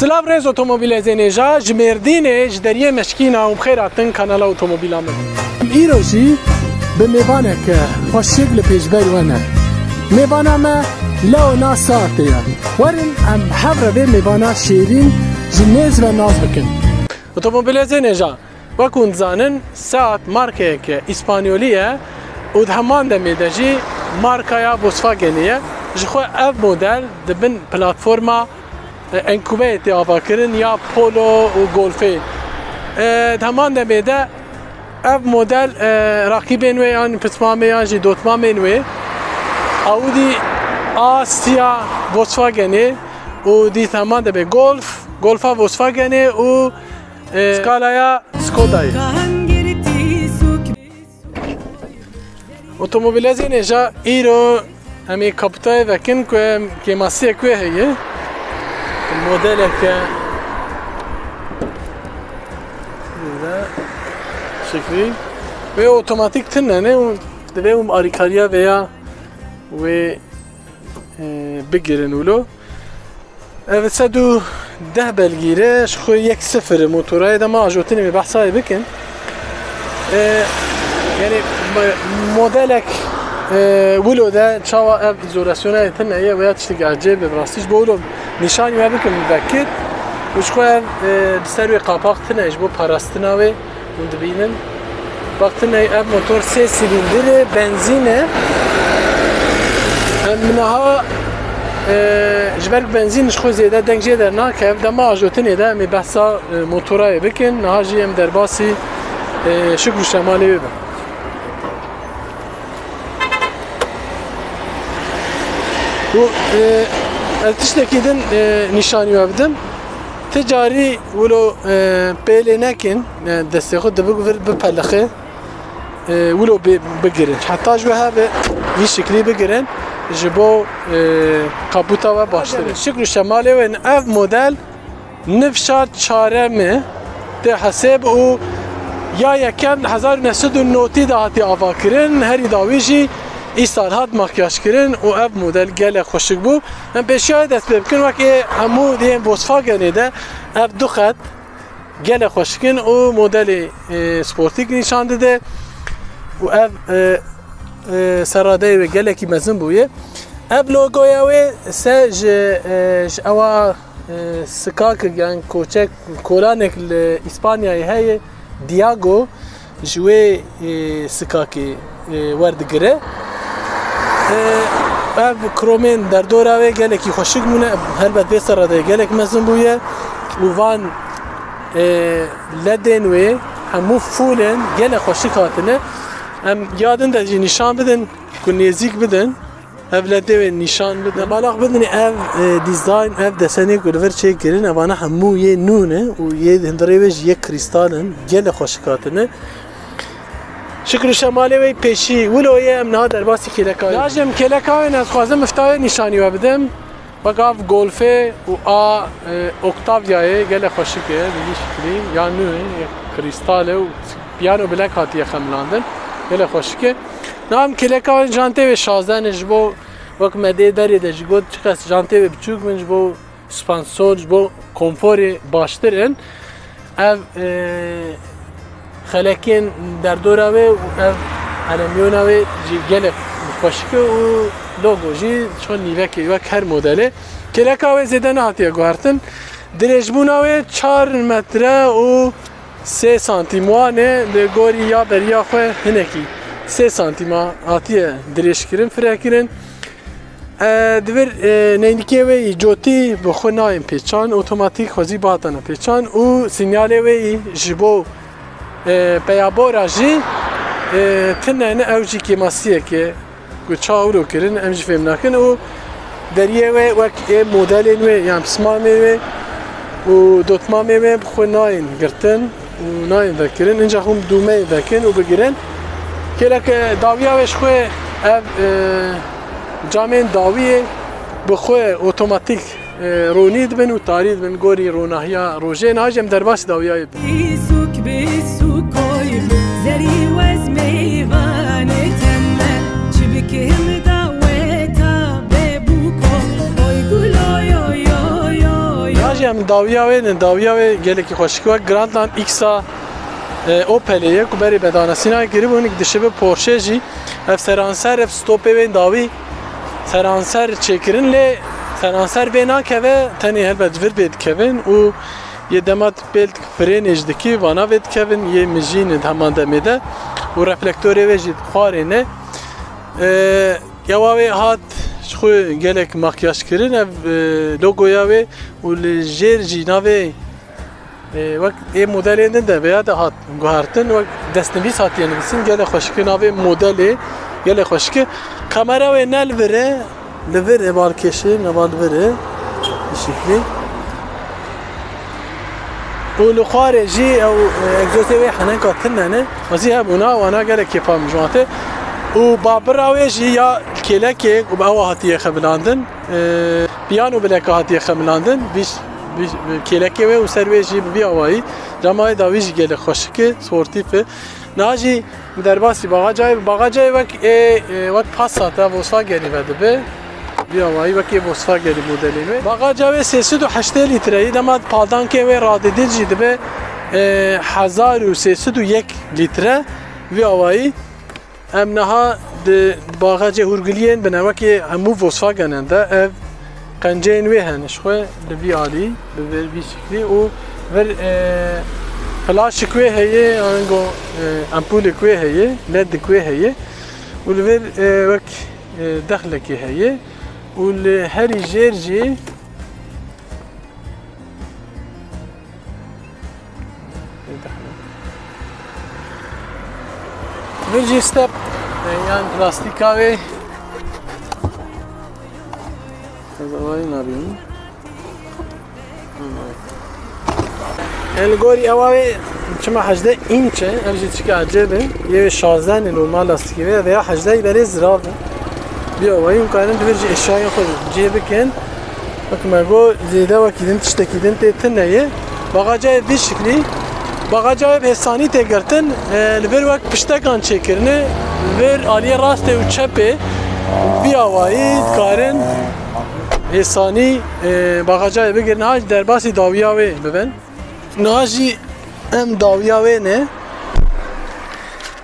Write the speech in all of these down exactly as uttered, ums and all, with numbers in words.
Silav rêz otomobîlezên hêja, ji Mêrdînê, ji deriyê Meşkîna û bi xêr hatin kanala otomobîla min. Îro jî bi mêvaneke xweşik li pêşber we ne. Mêvana me Leona Saatê ye. Werin em hev re vê mêvana şêrîn ji nêz ve nas bikin. Otomobîlezên hêja, wek hûn dizanin, Seat markeyeke îspanyolî ye û di heman demê de jî markaya Volkswagenê ye. Ji xwe ev model di bin platforma e, Encubeyê tê avakirin ya Polo û Golfê. E, di heman demê de ev model, e, raqîbên wê yan pismamê yan jî dotmamên wê Audi A sî ya Volkswagenê û di heman demê Golf, Golfa Volkswagenê û, e, Scalaya Skodayê. Otomobîlezên hêja îro em ê kaputayê vekin ku em kêmasiyek wê heye. Modeleke şiklî. Wê otomatîk tune ne û divê hûn alîkariya vêya wê, e, bigirin wilo. Ev sed û deh belgî re ji xwe yek sifir motorayê de ma ajotinê wê behsayê bikin. E, yani, me-, modelek, e, wilo de çawa ev îzolasyona tune ye veya tiştek ecêb e, bi rastî ji bo wilo nîşanî we bikim vekir û ji xwe ev, e, li ser wê qapak tune ji bo parastina wê. Hûn dibînin. Bak, tune ev motor sê sîlîndir e, benzîn e. Em niha, e, ji ber ku benzîn ji xwe zêde deng jê dernake, ev dema ajotinê de em ê behsa, e, motorayê bikin. Niha jî em derbasî, e, şikr û şemalê wê bin. Û, e, ez tiştekî din, e, nîşanî we bidim. Ti carî wilo, e, pêlê nekin, e, destê xwe di vir bipelixe, e, wilo bi-, bigirin. Heta ji we hebe vî şiklî bigirin, ji bo, e, kaputa we baştir e. Şikr û şemalê wê, ev model nifşa çarem e, tê hesêb û ya yekem hezar û neh sed û notî de hatiye avakirin, herî dawî jî îsal hat makyajkirin û ev model gelek xweşik bû. Em pêşiya wê dest pê bikin, wek ê hemû yên Volkswagenê de ev du qet gelek xweşik in û modelê, e, sportîk nîşan dide û ev, e, e, serradeyê wê gelekî mezin bûye. Ev logoya wê se ji, e, ji ewa, e, sikakek yan koçek, kolanek li Îspanyayê heye, Diago. Ji wê, e, sikakê, e, werdigire. E, ev kromên derdora wê gelekî xweşik bûne, helbet vê serre de gelek mezin bûye û van, e, ledên wê hemû fûl in, gelek xweşik hatine. Em ya din de jî nîşan bidin ku nêzîk bidin. Ev ledê wê nîşan bidin. Balak bidin ev, e, dîzayn, ev desenê ku li vir çêkirin, evana hemû yê nû ne û yê hundirê wê jî yê krîstal in. Gelek xweşik hatine. Şikir û şemalê wê pêşî wilo ye, em niha derbasî kêleka wê. Ya jî em kêleka wê ne, ez xwazim ifta wê nîşanî we bidim. Wek av Golfê û a, e, Octavia'yê gelek xweşik e, bi vî şiklî ya nû ye, krîstal e û piyano bilek hatiye xemilandin. Gelek xweşik e. Niha em kêleka wê jantê wê şazdeh ne ji bo Wek me dê berê de jî got, çiqas jantê wê biçûk bin, ji bo spanson, ji bo konforê baştir in. Ev, e, xelekên derdora wê û ev elemyona wê jî gelek xweşik e û logo jî ço nîvekê wek her modelê. Kêleka wê zêde nehatiye guhertin. Dirêjbûna wê çar metre û sê santîm wan e, li gorî ya beriya xwe hinekî sê santîma hatiye dirêjkirin, firekirin. E, di vir, e, neynikê wê yî cotî bi xwe nayên pêçan, otomatîk xwezî bihatana pêçan û sinyalê wê yî ji bo, e, peyabora jî, e, tune ne, ew jî kêmasiyek e. Ku çawa wilo kirin, em jî fêm nakin û deriyê wê wek ê modelên wê yan pismamê wê û dotmamê wê bi xwe nayên girtin û nayên vekirin. Inca hûn dûmeyê vekin û bigirin. Kêleke dawiya wê ji xwe ev, e, camên dawiyê bi xwe otomatîk e, ronî dibin û tarî dibin gorî ronahiya rojê. Niha jî em derbasî dawiyayê bin. Suk bi sukoy, zerî wez meyvanê temme, çi bikim daweta bê bûko, oy gulo yo yo yo yo. Niha jî em Dawiya wê ne, dawiya wê gelekî xweşik e. Wek Grandland X-a, e, Opelê ye ku berê bedanasîna kiribû, hinek dişibe Porsche jî. Ev seranser, ev stopê wê dawî seranser çêkirin, lê seranser vê nakeve, tenê helbet vir vê dikevin û yê dema pêl frênê jî dikî, vana vê dikevin, yê mijîn di heman demê de û reflektorê wê jî xwarê ne. E, Yawa wê hat ji xwe gelek makyaj kirin, ev, e, logoya wê û li jêr jî navê, e, wek ê modelên din de vêya de hat guhertin, wek destnivîs hatiye nivîsîn, gelek xweşik e, navê modelê gelek xweşik e. Kamera wê ne li vir e, li vir e, balkêşê, nava li vir e, bi şeklî. Û li xwarê jî ew, e, egzozê wê heneka tune ne. Xwezî hebûna, wana gelek kêfa min ji wan tê. Û babira wê jî ya kêlekê ku bi ewa hatiye xemilandin, e, piyano bileka hatiye xemilandin. Vî, vî, kêlekê wê û ser wê jî bi vî awayî. Cama wê dawî jî gelek xweşik e, sportîf e. Niha jî derbasî bagaca ye. Bagaca ye wek ê, e, wek Passat e, Volkswagenî ve dibe. Vî awayî wekî Volkswagenî modelên wê. Bagaca wê sê sed û heştê lître ye, dema paldankê wê radidî jî dibe, e, hezar û sê sed û yek lître. Vî awayî em niha di bagacê hûrgiliyên bine wekî hemû Volkswagenên de ev qenceyên wê hene ji xwe li vî alî, bi vê, vî şiklî û vir, e, flaşik wê heye, ango, e, ampulek wê heye, ledik wê heye û li vir, e, wek, e, dexlekê heye û li herî jêr jî Vir jî step, e, yan plastîka wê. Ez awayî nabînim. E, li gorî ewa wê çima hejdeh înç e, ev jî tişkî ecêb e. Yê wê şazdeh ne normal lastîkê wê, veya hejdeh berê zirav e. Vî awayî hûn karin di vir jî eşyayên xwe cê bikin. Wek me got, zêde wekî din tiştekî din tê tune ye. Bagaca ev vî şiklî. Bagaca ev hêsanî tê girtin. E, li vir wek piştekan çêkirine. Li vir aliyê rastê û çepê vî awayî dikarin hêsanî, e, bagaca ev bigirin. Ha, derbasî dawiya wê bibin. Niha jî em dawiya wê ne.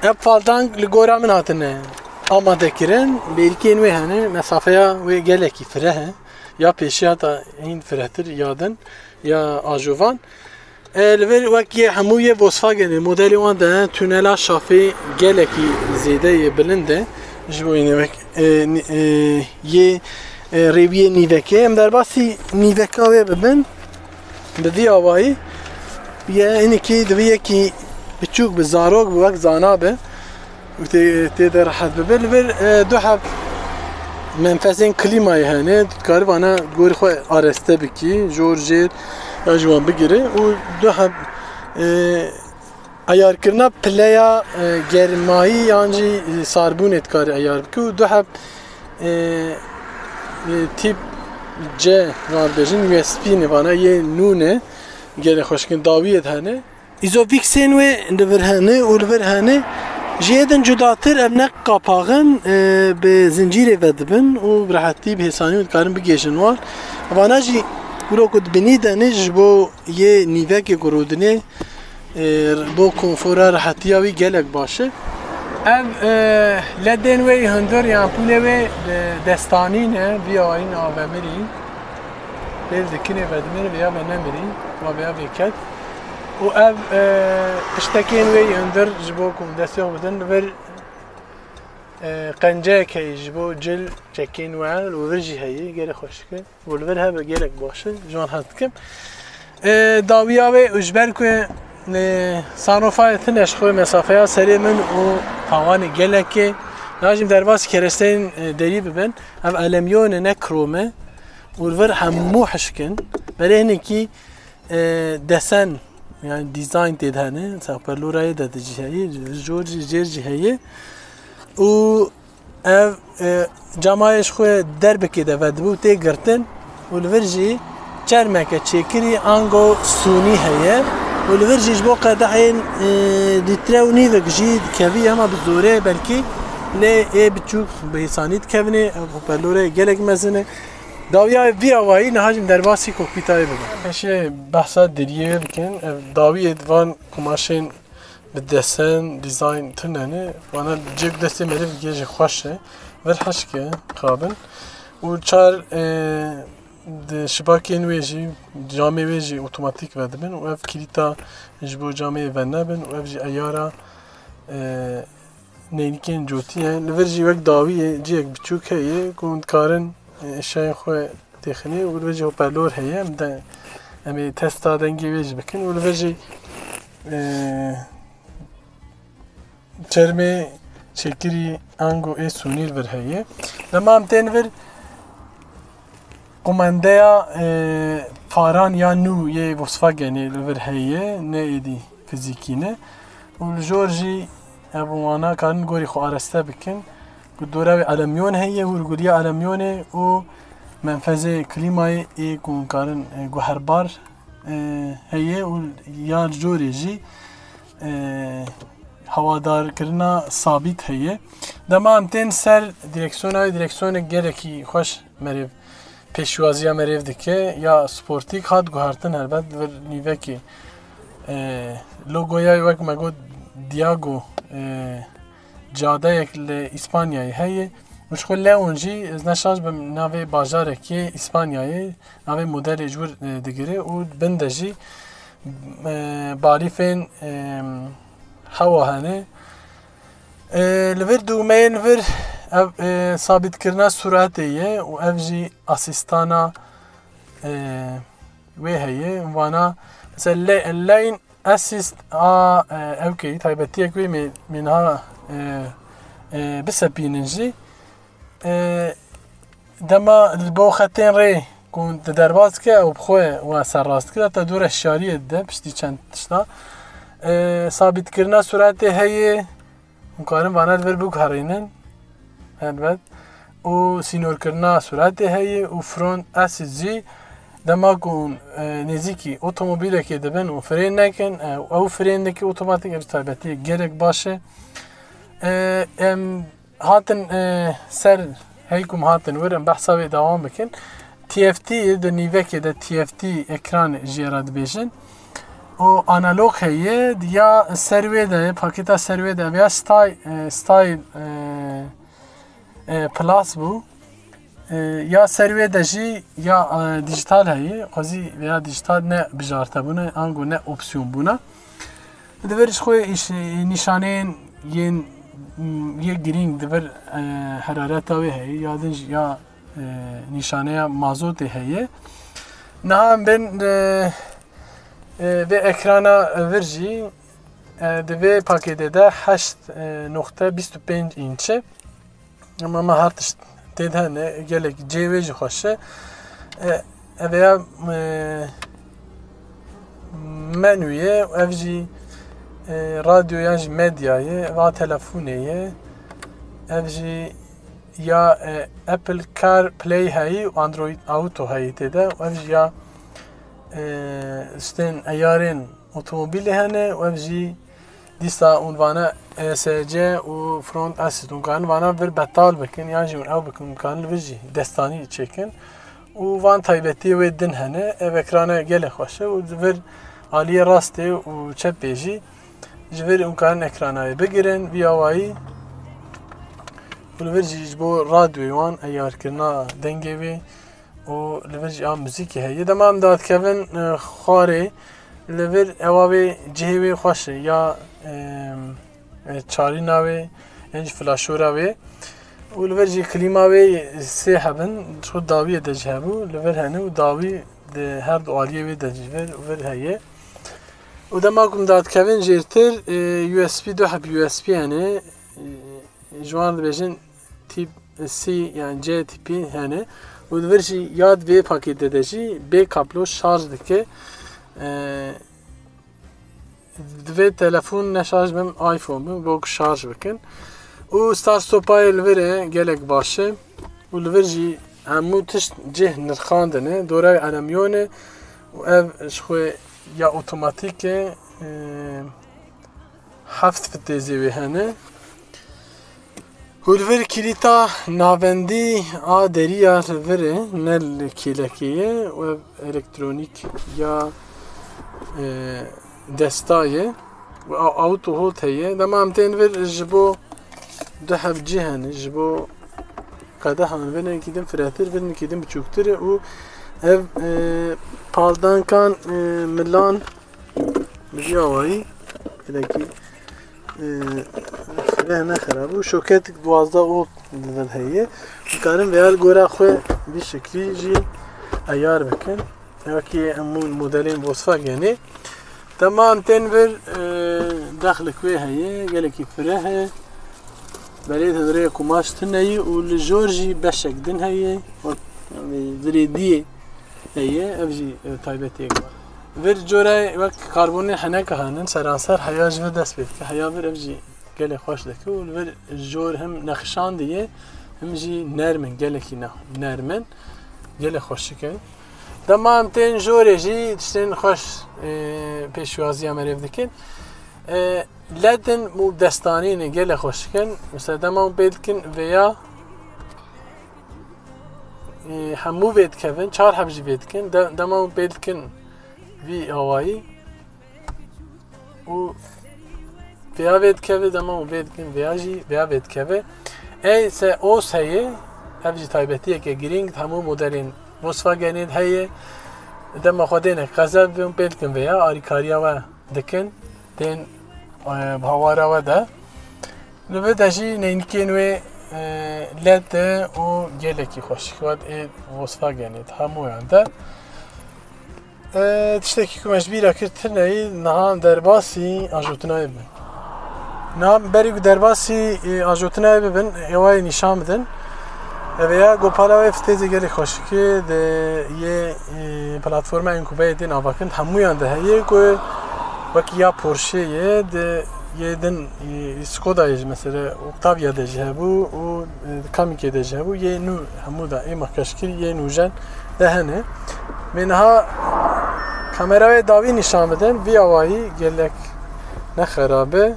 Ev paldank li gora min hatine amadekirin. Bêrikên wê hene. Mesafeya wê gelekî fireh e. Ya pêşiya ta hîn firehtir ya din, ya ajovan. E, li vir wek yê hemû yê Volkswagenê, modelê wan de tunela şafê gelekî zêde yê bilind e. Ji bo yîne wek, e, nî-, e, yê, e, rêwiyê nîvekê. Em derbasî nîveka wê bibin. Bi vî awayî ye, hinekî divê yekî biçûk bi, zarok bi, wek zana bi. Û tê, tê de rehet bibe. Li vir, e, du heb menfezên klîmayê hene. Tu dikarî vana gorî xwe areste bikî, jor jêr ya ji wan bigire. Û du heb, e, eyarkirina pileya, e, germayî yan jî, e, sarbûnê dikarî eyar bikî. Û du heb, e, e, tîp C, wan bêjin U S B ne, vana yê nû ne, gelê xweşkin dawiyê de hene. Îzovîksên wê li vir hene û li vir hene. Ji yê din cudatir ev ne qapaxin, e, bi zincîrê ve dibin û bi rehetî, bi hêsanî wê dikarin bigihêjin wan. Vana jî wilo ku di binî de ne, ji bo yê nîvekê ku rûdinê, e, bo konfora, rehetiya wî gelek baş e. Ev, e, ledên wê yê hundir yan pûlê wê, e, destanî ne, vî awayî navemirî. Pêl dikinê vedimirî, vêya venemirî, wa vêya vêket. Û ev, e, piştekên wê yên dir ji bo ku destê xwe bidin, li vir, e, qenceyek heye ji bo cil çekên we, li vir jî heye, gelek xweşik e. Û li vir hebe gelek baş e, ji wan hez dikim. E, dawiya wê û ji ber ku, e, sunroofa tune ji xwe mesafeya serê min û tawanê gelek e. Niha jî em derbasî keresteyên, e, derî bibin. Ev alüminyonê ne krom e. Û li vir hemû hişk in. Berê hinekî, e, desen, yani dizayn tê de hene. Mesela hoparlora yê de jî heye, jor jî, jêr jî heye. Û ev, e, camayê ji xwe derbekê de vedibû tê girtin. Û li vir jî çermeke çêkirî ango sûnî heye. Û li vir jî ji bo qedehên, e, lître û nîvek jî dikevî, hema bi zorê belkî, lê ê biçûk bi hêsanî dikevin ê. Ev hoparlorê gelek mezin e. Dawiya vî awayî niha jî em derbasî kokpîta wê bibe. Pêşê behsa deriyê wê bikin. Ev dawiyê di van kumaşên bi desen, dîzayn tune ne. Wana cêk destê meriv yê jî xweş e. Vir hişk e, xabin. Û çar, e, di şibakên wê jî, camê wê jî otomatîk vedibin û ev kilîta ji bo camê venebin û ev jî eyara, e, neynikên cotî ye. Li vir jî wek dawiyê cihek biçûk heye ku hûn dikarin, e, eşyayên xwe têxinê û li vir jî hoparlor heye. Em de, em ê testa dengê wê jî bikin û li vir jî, e, çermê çêkirî ango ê sûnî li vir heye. Dema em tên vir, Qumendeya, e, faran ya nû yê Volkswagenê li vir heye, ne êdî fizîkî ne. Û li jor jî ev wana karin gorî xwe areste bikin. Ku dora wê alemyon heye, hûrgulîya alemyonê û menfezê klîmayê ê ku karin, e, guherbar, e, heye û ya jorê jî, e, hewadarkirina sabît heye. Dema em tên ser direksiyona wê, direksiyonê gelekî xweş merêv, pêşwaziya merêv dike, ya sportîk hat guhertin helbet, li vir nîvekê, e, logoya wek me got Diago, e, cadeyek li Îspanyayê heye. Û ji xwe Leon jî, ez ne şaş bim, navê bajarekê Îspanyayê, navê modelê ji wir, e, digire û bin de jî, e, balîfên, e, hewa hene. E, li vir dûmeyên vir ev, e, sabîtkirina suretê ye û ev jî asîstana, e, wê heye. Vana, mesela le-, lane assist a, e, ew kê, taybetiyek wê mê-, mê niha, e, e, bisepînin jî. E, dema li bo xetên rê ku te derbas dike, ew bi xwe we serrast dike, te dûre şariyê dide, piştî çend tişta. E, sabîtkirina suretê heye, hûn karin vana li vir biguherînin, helbet. Û sînorkirina suretê heye û front assist jî dema ku hûn, e, nêzîkî otomobîlekê dibin û firên nekin, e, ew firên dike otomatik, ev taybetiyê gelek baş e. E, em hatin, e, ser, hey ku em hatin wir, em behsa wê dewam bikin. T F T di nîvekê de T F T ekran jê re dibêjin. Û analog heye, ya ser wê de, pakêta ser wê de, ev ya style, e, style, e, e, plus bû. E, ya ser wê de jî ya, e, dijital heye, xwezî veya dijital ne bijartebûne, ango ne opsiyon bûne. Di vir ji xwe îş-, nîşaneyên yên, yê girîng di vir, e, herareta wê heye, ya din jî ya, e, nîşaneya mazotê heye. Niha em bên, e, e, vê ekrana vir jî, e, di vê pakêtê de heşt, e, noqte bîst û pênc înç e. Ama me her tişt tê de hene, gelek cihê wê jî xweş e. E, ev ya, e, menû ye, ev jî, e, radyo yan jî medya ye, va telefonê ye. Ev jî ya, e, Apple CarPlay heyî û Android Auto heyî tê de. Ev jî ya, e, stên eyarên otomobîlê hene û ev jî dîsa hûn vana E S C û front assist hûn karin vana vir betal bikin, yan jî hûn ew bikin, hûn karin li vir jî destanî çêkin. Û van taybetiyê wê din hene. Ev ekrana gelek xweş e û di vir aliyê rastê û çepê jî ji vir hûn karin ekrana wê bigirin, vî awayî. Û li vir jî ji bo radyoyê wan, eyarkirina dengê wê û li vir jî a muzîkê heye. Dema em dadikevin, e, xwarê, li vir ewa wê cihê wê xweş e, ya, e, e, çarîna wê, yan jî flaşora wê. Û li vir jî klîma wê sê hebin, ji xwe dawiyê de jî hebû, li vir hene û dawî di her du aliyê wê de jî vir, vir heye. Û dema ku em dadikevin jêrtir, e, U S B, du heb U S B hene, e, ji wan dibêjin tîp C yan C tîpî hene. Û di vir jî ya di vê pakêtê de jî bê kablo şarj dike. E, divê telefon ne şarj bin, iPhone bin, bo ku şarj bikin. Û start stopayê li vir e, gelek baş e. Û li vir jî hemû tişt cih nirxandine, dora wê alemyon e. Û ev ji xwe ya otomatîk e, e, heft fitêzê wê hene. Û li vir kilîta navendî a derî ya li vir e, ne li kêlekê ye, û ev elektronîk ya, e, desta ye. Û a-, auto hold heye. Dema em tên vir ji bo du heb cih hene, ji bo qedehan vir nekî din firehtir, vir nekî din biçûktir e û ev, e, paldankan, e, milan bi vî awayî, gelekî, e, reh ne xerab û şoket duwazdeh volt di vir heye. Dikarin vêya li gora xwe vî şeklî jî eyar bikin. Wekî hemû modelên Volkswagenê. Dema em tên vir, e, dexlik wê heye, gelekî fireh e. Berê di rê kumaş tune ye û li jor jî beşek din heye. Wek, yanî, virê diyê heye, ev jî, e, taybetiyek var. Vir cora wek karbonê heneka henin, seranser heya ji vir dest pê dike. Heya vir ev jî gelê xweş dike û li vir jor him nexşandî ye, him jî nerm in, gelekî ne-, nerm in, gelê xweşik in. Dema em tên jorê jî tiştên xweş, e, pêşwaziya me rê dikin. E, led in û destanî ne, gelê xweşik in. Mesela dema hûn pê dikin vêya, e, hemû vê dikevin, çar heb jî vê dikin. De-, dema hûn pê dikin vî awayî, û vêya vê dikeve, dema hûn vê dikin, vêya jî vêya vê dikeve. Ey se os heye, ev jî taybetiyeke girîng, hemû modelên Volkswagenê heye. Dema xwe dêne qezel bibin, pê dikin vêya, alîkariya we dikin, tên, e, bi hawara we de. Li vir de jî neynikên wê, e, led e û gelekî xweşik. Wet ê Volkswagenê di hemûyan de. E, tiştekî ku me ji bîra kir tune ye, niha derbasî ajotinayê bibin. Niha berî ku derbasî, e, ajotinayê bibin, ê wayê nîşan bidin. Ev ya gopala wê fitêzê gelê xweşikê di yê, e, platforma Enkubeyê tên avakirin, hemûyan de heye ku wekî ya Porsche'yê, di yê din, e, Skoda'yê jî mesela Octavia de jî hebû û, e, Kamikê de jî hebû, yê nû hemû de ê makyajkirî yê nûjen de hene. Mê niha kamera wê dawî nîşan bidin, vî awayî gelek ne xerab e.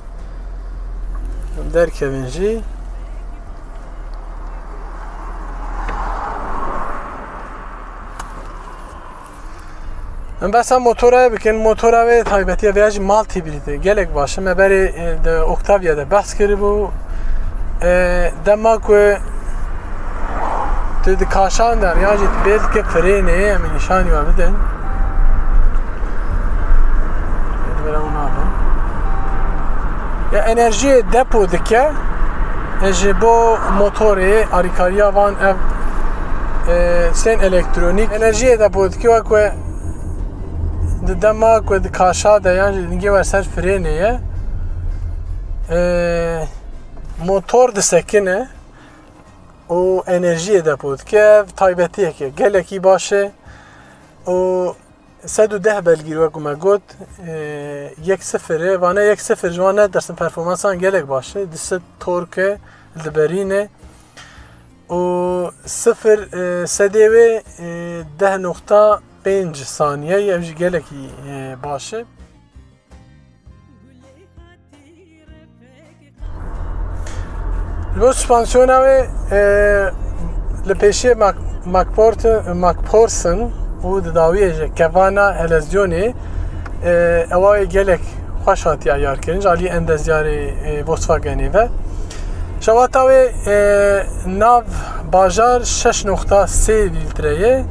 Em derkevin jî. Em behsa motora bikin. Motora wê taybetiya vêya jî mild hîbrîd e. Gelek baş e. Me berê, e, di Octavia de behs kiribû. E, dema ku tu di kaşan de yan jî tu bê dike frênê, em ê nîşanî we bidin. Ê, di ber ew nabin. Ya enerjiyê depo dike, e, ji bo motorê, alîkariya van ev, e, tên elektronîk. Enerjiyê depo dike, wek ku di dema ku di kaşa de yan jî dingê we ser frênê ye, e, motor disekine û enerjiyê depo dike. Ev taybetiyek e, gelekî baş e û sed û deh belgîr, wek ku me got, e, yek sifir e. Vane yek sifir ji wan ne dersin, performansan gelek baş e. Du sed tork e, li berî ne. Û sifir, e, sedê wê, e, deh nokta pênc saniye ye, ev jî gelekî, e, baş e. Li bo suspansiyona wê, e, li pêşiyê Mac-, Macport-, Macpherson û di dawiyê jî kevana helezyonê, e, ewa wê gelek xweş hatiye eyarkirin ji alî endezyarê, e, Volkswagenê ve. Şewata wê, e, nav bajar şeş nokta sê lître ye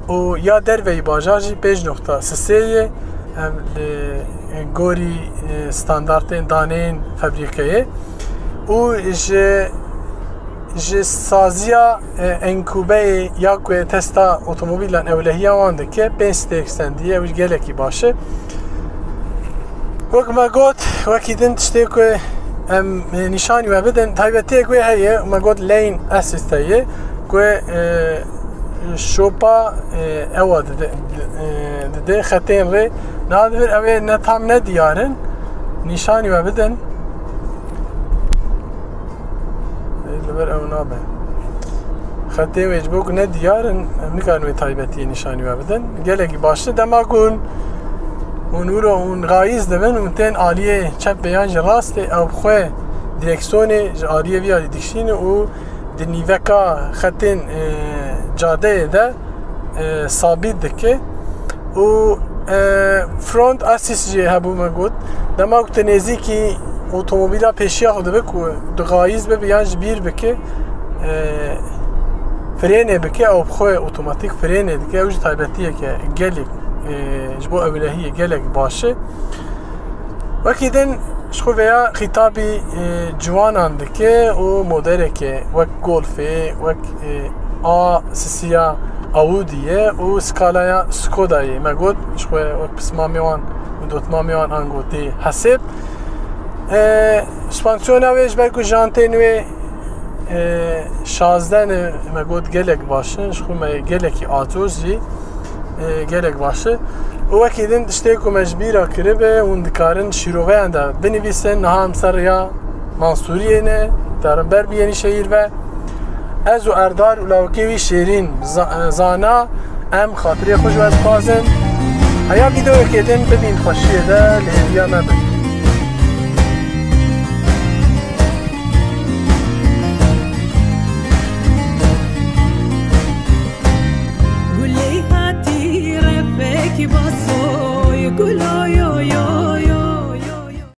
û ya derveyî bajar jî pênc nokta sê ye. Ev li gorî, e, standartên daneyên febrîkeyê û ji, ji saziya, e, enkûbeyê ya ku testa otomobîlan ewlehiya wan dike, pênc stêrk sendî ye, ew jî gelekî baş e. Wek me got, wekî din tiştê ku em, e, nîşanî we bidin, taybetiyek wê heye, me got lane assist heye, ku, e, şopa, e, ewa dide, di-, e, dide xetên rê. Niha di vir ew ê ne tam ne diyar in, nîşanî we bidin. Ê, li vir ew nabe. Xetê wê ji bo ku ne diyar in, em nikarin wê taybetiyê nîşanî we bidin. Gelekî baş e. Dema ku hûn, hûn wilo hûn gayîz dibin, hûn tên aliyê çepê yan jî rastê, ew xwe Direksiyonê ji aliyê vî alî dikişîne û di nîveka xetên, e, cadeyê de, e, sabît dike û, e, front assist jî hebû me got. Dema ku tu nêzîkî otomobîla pêşiya xwe dibe ku dixayîz bibe yan ji bîr bike, e, frênê bike, ew bi xwe otomatik frênê dike. Ew jî taybetiyeke gelek, e, ji bo ewilehiyê gelek baş e. Wekî din ji xwe vêya xîtabî, e, ciwanan dike û modeleke wek Golfê, wek, e, A sisiya Audi ye û skalaya Skodayê. Me got, ji xwe wek pismamê wan û dotmamê wan ango tê hesêb. E, spansiyona wê ji ber ku jantên wê, e, şazdeh ne, me got gelek baş in, ji xwe me gelekî aciz jî, e, gelek baş e. Û wekî din tiştê ku me ji bîra kiribe, hûn dikarin şîroveyan de binivîsin, niha em ser rêya Mansûriyê ne, dikarin ber biyênî şehîr ve. Ez û Erdal û lawikê wî Şêrîn, Za-, Zana, em xatirê xwe ji we dixwazin. Heya vîdeoyekê din bibîn xweşiyê de, li hêviya me bin. Gulê hatî refekî bas